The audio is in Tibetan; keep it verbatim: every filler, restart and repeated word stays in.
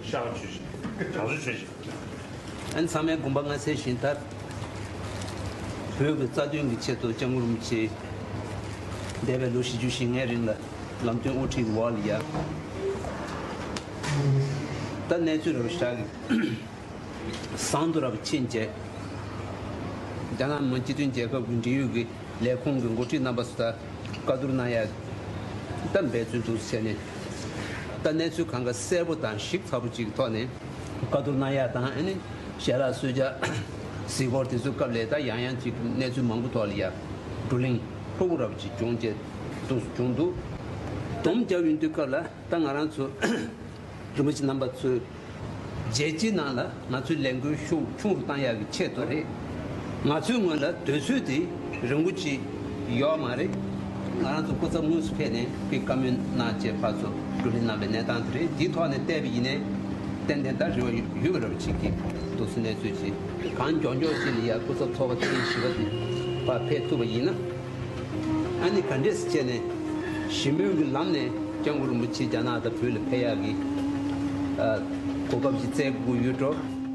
ཤག་ཆོས་ཤིག་དྲང་སྲོང་ཆོས་ཤིག་ཨན་ཚང་མའི་དགོངས་པ་མངའ་གསལ་བཞིན་ལྟར། བོད་ཀྱི་རྩ་དོན་གྱི་ཆེད་དུ་སྐྱབས་མགོན་རིན་པོ་ཆེ་འདས་པའི་ལོ་བཞི་བཅུ་ཞེ་ལྔའི་རིང་ལ་ལམ་སྟོན་དབུ་ཁྲིད་ཀྱི་འོག་ལ་ཡ། ད་གནས་ཚུལ་རབ་ཤག་གི་བཟང་དུ་རབ་ཕྱིན་རྗེས། རྒྱ་ནག་མི་དམངས་སྤྱི་མཐུན་རྒྱལ་ཁབ་ཀྱི་འབྲེལ་ཡོད་ཀྱི་ལས་ཁུངས་ཀྱི་འགོ་ཁྲིད་རྣམ་པ་ཚོ་དང་བཀའ་བསྡུར་གནང་ཡ། ད་འབད་བརྩོན་འདུག་བྱས་ནས། ད་གནས་ཚུལ་གང་ག་གསལ་པོ་དང་ཞིབ་ཚགས་པོ་ཅིག་གི་ཐོག་ནས་བཀའ་བསྡུར་གནང་ཡ་དང་། ཨ་ནི་ཞལ་ལག་གསོལ་ཇ་གཟིགས་སྐོར་དེ་ཚོའི་སྐབས་ལ་ད་ཡང་ཡང་ཅིག་གནས་ཚུལ་མང་པོ་ཐོག་ལ་ཡ་བགྲོ་གླེང་ལྷུག་པོ་རབ་ཅིག་བྱུང་རྗེས་འདུག་བྱུང་འདུག་སྡོམ་རྒྱབ་ཡོང་དུས་སྐབས་ལ་ད་ང་རང་ཚོ་རིན་པོ་ཆེ་རྣམ་པ་ཚོས་རྒྱལ་སྤྱིའི་ནང་ལ་ང་ཚོའི་ལས་འགུལ་ཤུགས་ཆུང་རུ་བཏང་ཡག་གི་ཆེད་དུ་རེད། ང་ཚོའི་ངོས་ལ་དུས་ཚོད་དེ་རིང་པོ་ཅིག་ཡོད་མ་རེད། ང་རང་ཚོ་སྐུ་ཚབ་དངོས་སུ་ཕེབས་ནས་ཁོས་བཀའ་མོལ་གནང་བྱས་ཕར་ཚུར་བགྲོ་གླེང་གནང་བའི་གནས་སྟངས་དེ་རེད། དེའི་ཐོག་ནས་བལྟས་པ་ཡིན་ནའི་ཏན་ཏན་ད་རེ་བ་ཡོད་པ་འདྲ་པོ་ཅིག་གི་འདུག་སེ་གནས་ཚུལ་ཅིག་གང་མགྱོགས་མགྱོགས་ཅིག་ལ་ཡ་སྐུ་ཚབ་ཚོགས་པ་ཐེངས་བཞི་པ་དེ་ཕར་ཕེབས་ཐུབ་པ་ཡིན་ན། ཨ་ནི་ག་འདྲས་སེ་བྱས་ནས་ཞི་མོལ་གྱི་ལམ་ནས་སྐྱབས་མགོན་རིན་པོ་ཆེ་རྒྱ་ནག་དང་བོད་ལ་ཕེབས་ཡག་གི་ཨ་གོ་སྐབས་ཤིག་བཙལ་དགོས་ཡོད་འགྲོ།